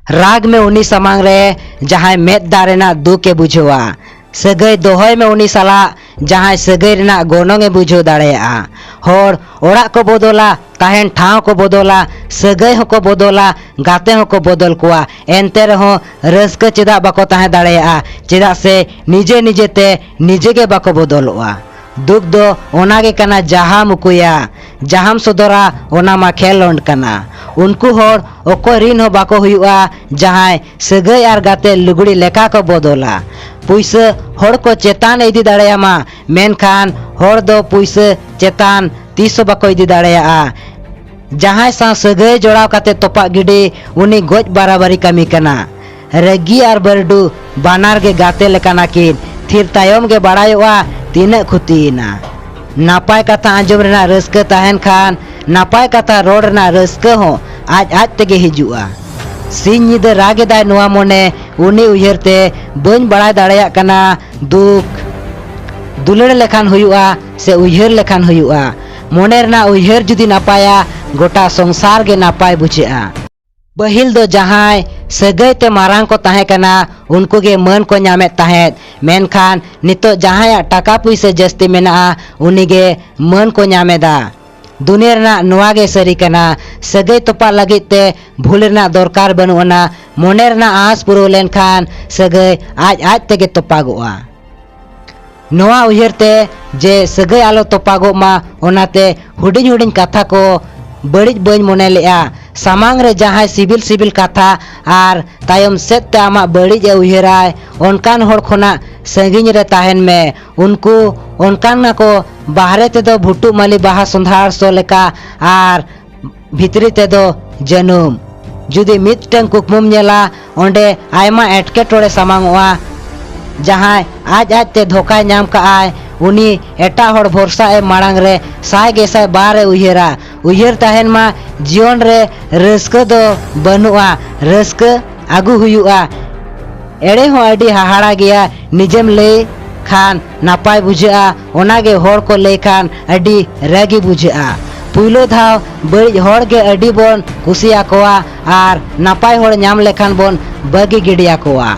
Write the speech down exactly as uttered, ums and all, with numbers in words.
ᱨᱟᱜᱽ ᱢᱮ ᱩᱱᱤ ᱥᱟᱢᱟᱝ ᱨᱮ, ᱡᱟᱦᱟᱸᱭ ᱢᱮᱫ ᱫᱟᱜ ᱨᱮᱱᱟᱜ ᱫᱩᱠ ᱮ ᱵᱩᱡᱷᱟᱹᱣᱟ᱾ ᱥᱟᱹᱜᱟᱹᱭ ᱫᱚᱦᱚᱭ ᱢᱮ ᱩᱱᱤ ᱥᱟᱞᱟᱜ, ᱡᱟᱦᱟᱸᱭ ᱥᱟᱹᱜᱟᱹᱭ ᱨᱮᱱᱟᱜ ᱜᱚᱱᱚᱝ ᱮ ᱵᱩᱡᱷᱟᱹᱣ ᱫᱟᱲᱮᱭᱟᱜᱼᱟ᱾ ᱦᱚᱲ ᱚᱲᱟᱜ ᱠᱚ ᱵᱚᱫᱚᱞᱟ, ᱛᱟᱦᱮᱱ ᱴᱷᱟᱶ ᱠᱚ ᱵᱚᱫᱚᱞᱟ, ᱥᱟᱹᱜᱟᱹᱭ ᱦᱚᱸᱠᱚ ᱵᱚᱫᱚᱞᱟ, ᱜᱟᱛᱮ ᱦᱚᱸᱠᱚ ᱵᱚᱫᱚᱞ ᱠᱚᱣᱟ, ᱮᱱᱛᱮ ᱨᱮᱦᱚᱸ ᱨᱟᱹᱥᱠᱟᱹ ᱪᱮᱫᱟᱜ ᱵᱟᱠᱚ ᱛᱟᱦᱮᱸ ᱫᱟᱲᱮᱭᱟᱜᱼᱟ? ᱪᱮᱫᱟᱜ ᱥᱮ ᱱᱤᱡᱮ ᱱᱤᱡᱮ ᱛᱮ ᱱᱤᱡᱮ ᱜᱮ ᱵᱟᱠᱚ ᱵᱚᱫᱚᱞᱚᱜᱼᱟ᱾ ᱫᱩᱠ ᱫᱚ ᱚᱱᱟ ᱜᱮ ᱠᱟᱱᱟ, ᱡᱟᱦᱟᱸᱢ ᱩᱠᱩᱭᱟ, ᱡᱟᱦᱟᱸᱢ ᱥᱚᱫᱚᱨᱟ, ᱚᱱᱟ ᱢᱟ ᱠᱷᱮᱞᱳᱸᱰ ᱠᱟᱱᱟ᱾ ᱩᱱᱠᱩ ᱦᱚᱲ ᱚᱠᱚᱭ ᱨᱤᱱ ᱦᱚᱸ ᱵᱟᱠᱚ ᱦᱩᱭᱩᱜᱼᱟ, ᱡᱟᱦᱟᱸᱭ ᱥᱟᱹᱜᱟᱹᱭ ᱟᱨ ᱜᱟᱛᱮ ᱞᱩᱜᱽᱲᱤ ᱞᱮᱠᱟ ᱠᱚ ᱵᱚᱫᱚᱞᱟ᱾ ᱯᱩᱭᱥᱟᱹ ᱦᱚᱲ ᱠᱚ ᱪᱮᱛᱟᱱ ᱮ ᱤᱫᱤ ᱫᱟᱲᱮᱭᱟᱢᱟ, ᱢᱮᱱᱠᱷᱟᱱ ᱦᱚᱲ ᱫᱚ ᱯᱩᱭᱥᱟᱹ ᱪᱮᱛᱟᱱ ᱛᱤᱥ ᱦᱚᱸ ᱵᱟᱠᱚ ᱤᱫᱤ ᱫᱟᱲᱮᱭᱟᱜᱼᱟ᱾ ᱡᱟᱦᱟᱸᱭ ᱥᱟᱶ ᱥᱟᱹᱜᱟᱹᱭ ᱡᱚᱲᱟᱣ ᱠᱟᱛᱮ ᱛᱚᱯᱟᱜ ᱜᱤᱰᱤ, ᱩᱱᱤ ᱜᱚᱡ ᱵᱟᱨᱟᱵᱟᱨᱤ ᱠᱟᱹᱢᱤ ᱠᱟᱱᱟ᱾ ᱨᱟᱹᱜᱤ ᱟᱨ ᱵᱟᱹᱨᱰᱩ ᱵᱟᱱᱟᱨ ᱜᱮ ᱜᱟᱛᱮ ᱞᱮᱠᱟᱱᱟ ᱠᱤᱱ, ᱛᱷᱤᱨ ᱛᱟᱭᱚᱢ ᱜᱮ ᱵᱟᱲᱟᱭᱚᱜᱼᱟ ᱛᱤᱱᱟᱹᱜ ᱠᱷᱚᱛᱤᱭᱮᱱᱟ᱾ ᱱᱟᱯᱟᱭ ᱠᱟᱛᱷᱟ ᱟᱸᱡᱚᱢ ᱨᱮᱱᱟᱜ ᱨᱟᱹᱥᱠᱟᱹ ᱛᱟᱦᱮᱱ ᱠᱷᱟᱱ, ᱱᱟᱯᱟᱭ ᱠᱟᱛᱷᱟ ᱨᱚᱲ ᱨᱮᱱᱟᱜ ᱨᱟᱹᱥᱠᱟᱹ ᱦᱚᱸ ᱟᱡ ᱟᱡ ᱛᱮᱜᱮ ᱦᱤᱡᱩᱜᱼᱟ᱾ ᱥᱤᱧ ᱧᱤᱫᱟᱹ ᱨᱟᱜ ᱮᱫᱟᱭ ᱱᱚᱣᱟ ᱢᱚᱱᱮ, ᱩᱱᱤ ᱩᱭᱦᱟᱹᱨ ᱛᱮ ᱵᱟᱹᱧ ᱵᱟᱲᱟᱭ ᱫᱟᱲᱮᱭᱟᱜ ᱠᱟᱱᱟ ᱫᱩᱠ᱾ ᱫᱩᱞᱟᱹᱲ ᱞᱮᱠᱷᱟᱱ ᱦᱩᱭᱩᱜᱼᱟ ᱥᱮ ᱩᱭᱦᱟᱹᱨ ᱞᱮᱠᱷᱟᱱ ᱦᱩᱭᱩᱜᱼᱟ? ᱢᱚᱱᱮ ᱨᱮᱱᱟᱜ ᱩᱭᱦᱟᱹᱨ ᱡᱩᱫᱤ ᱱᱟᱯᱟᱭᱟ, ᱜᱚᱴᱟ ᱥᱚᱝᱥᱟᱨ ᱜᱮ ᱱᱟᱯᱟᱭ ᱵᱩᱡᱷᱟᱹᱜᱼᱟ᱾ ᱯᱟᱹᱦᱤᱞ ᱫᱚ ᱡᱟᱦᱟᱸᱭ ᱥᱟᱹᱜᱟᱹᱭ ᱛᱮ ᱢᱟᱨᱟᱝ ᱠᱚ ᱛᱟᱦᱮᱸ ᱠᱟᱱᱟ, ᱩᱱᱠᱩ ᱜᱮ ᱢᱟᱹᱱ ᱠᱚ ᱧᱟᱢᱮᱫ ᱛᱟᱦᱮᱸᱫ, ᱢᱮᱱᱠᱷᱟᱱ ᱱᱤᱛᱚᱜ ᱡᱟᱦᱟᱸᱭᱟᱜ ᱴᱟᱠᱟ ᱯᱩᱭᱥᱟᱹ ᱡᱟᱹᱥᱛᱤ ᱢᱮᱱᱟᱜᱼᱟ, ᱩᱱᱤ ᱜᱮ ᱢᱟᱹᱱ ᱠᱚ ᱧᱟᱢ ᱮᱫᱟ᱾ ᱫᱩᱱᱤᱭᱟᱹ ᱨᱮᱱᱟᱜ ᱱᱚᱣᱟ ᱜᱮ ᱥᱟᱹᱨᱤ ᱠᱟᱱᱟ, ᱥᱟᱹᱜᱟᱹᱭ ᱛᱚᱯᱟᱜ ᱞᱟᱹᱜᱤᱫ ᱛᱮ ᱵᱷᱩᱞ ᱨᱮᱱᱟᱜ ᱫᱚᱨᱠᱟᱨ ᱵᱟᱹᱱᱩᱜ ᱟᱱᱟ᱾ ᱢᱚᱱᱮ ᱨᱮᱱᱟᱜ ᱟᱸᱥ ᱯᱩᱨᱟᱹᱣ ᱞᱮᱱᱠᱷᱟᱱ ᱥᱟᱹᱜᱟᱹᱭ ᱟᱡ ᱟᱡ ᱛᱮᱜᱮ ᱛᱚᱯᱟᱜᱚᱜᱼᱟ᱾ ᱱᱚᱣᱟ ᱩᱭᱦᱟᱹᱨ ᱛᱮ ᱡᱮ ᱥᱟᱹᱜᱟᱹᱭ ᱟᱞᱚ ᱛᱚᱯᱟᱜᱚᱜ ᱢᱟ, ᱚᱱᱟᱛᱮ ᱦᱩᱰᱤᱧ ᱦᱩᱰᱤᱧ ᱠᱟᱛᱷᱟ ᱠᱚ ᱵᱟᱹᱲᱤᱡ ᱵᱟᱹᱧ ᱢᱚᱱᱮ ᱞᱮᱜᱼᱟ᱾ ᱥᱟᱢᱟᱝ ᱨᱮ ᱡᱟᱦᱟᱸᱭ ᱥᱤᱵᱤᱞ ᱥᱤᱵᱤᱞ ᱠᱟᱛᱷᱟ ᱟᱨ ᱛᱟᱭᱚᱢ ᱥᱮᱫ ᱛᱮ ᱟᱢᱟᱜ ᱵᱟᱹᱲᱤᱡ ᱮ ᱩᱭᱦᱟᱹᱨᱟᱭ, ᱚᱱᱠᱟᱱ ᱦᱚᱲ ᱠᱷᱚᱱᱟᱜ ᱥᱟᱺᱜᱤᱧ ᱨᱮ ᱛᱟᱦᱮᱱ ᱢᱮ᱾ ᱩᱱᱠᱩ ᱚᱱᱠᱟᱱ ᱟᱠᱚ, ᱵᱟᱦᱨᱮ ᱛᱮᱫᱚ ᱵᱷᱩᱴᱩᱜ ᱢᱟᱹᱞᱤ ᱵᱟᱦᱟ ᱥᱚᱸᱫᱷᱟᱲ ᱥᱚ ᱞᱮᱠᱟ ᱟᱨ ᱵᱷᱤᱛᱨᱤ ᱛᱮᱫᱚ ᱡᱟᱹᱱᱩᱢ᱾ ᱡᱩᱫᱤ ᱢᱤᱫᱴᱟᱝ ᱠᱩᱠᱢᱩᱢ ᱧᱮᱞᱟ, ᱚᱸᱰᱮ ᱟᱭᱢᱟ ᱮᱴᱠᱮᱴᱚᱬᱮ ᱥᱟᱢᱟᱝᱚᱜᱼᱟ᱾ ᱡᱟᱦᱟᱸᱭ ᱟᱡ ᱟᱡ ᱛᱮ ᱫᱷᱳᱠᱟᱭ ᱧᱟᱢ ᱠᱟᱜᱼᱟᱭ, ᱩᱱᱤ ᱮᱴᱟᱜ ᱦᱚᱲ ᱵᱷᱚᱨᱥᱟ ᱮᱢ ᱢᱟᱲᱟᱝ ᱨᱮ ᱥᱟᱭ ᱜᱮᱥᱟᱭ ᱵᱟᱨ ᱮ ᱩᱭᱦᱟᱹᱨᱟ᱾ ᱩᱭᱦᱟᱹᱨ ᱛᱟᱦᱮᱱ ᱢᱟ, ᱡᱤᱭᱚᱱ ᱨᱮ ᱨᱟᱹᱥᱠᱟᱹ ᱫᱚ ᱵᱟᱹᱱᱩᱜᱼᱟ, ᱨᱟᱹᱥᱠᱟᱹ ᱟᱹᱜᱩ ᱦᱩᱭᱩᱜᱼᱟ᱾ ᱮᱲᱮ ᱦᱚᱸ ᱟᱹᱰᱤ ᱦᱟᱦᱟᱲᱟ ᱜᱮᱭᱟ, ᱱᱤᱡᱮᱢ ᱞᱟᱹᱭ ᱠᱷᱟᱱ ᱱᱟᱯᱟᱭ ᱵᱩᱡᱷᱟᱹᱜᱼᱟ, ᱚᱱᱟᱜᱮ ᱦᱚᱲ ᱠᱚ ᱞᱟᱹᱭ ᱠᱷᱟᱱ ᱟᱹᱰᱤ ᱨᱟᱹᱜᱤ ᱵᱩᱡᱷᱟᱹᱜᱼᱟ᱾ ᱯᱩᱭᱞᱩ ᱫᱷᱟᱣ ᱵᱟᱹᱲᱤᱡ ᱦᱚᱲ ᱜᱮ ᱟᱹᱰᱤ ᱵᱚᱱ ᱠᱩᱥᱤᱭᱟᱠᱚᱣᱟ ᱟᱨ ᱱᱟᱯᱟᱭ ᱦᱚᱲ ᱧᱟᱢ ᱞᱮᱠᱷᱟᱱ ᱵᱚᱱ ᱵᱟᱹᱜᱤ ᱜᱤᱰᱤᱭᱟᱠᱚᱣᱟ᱾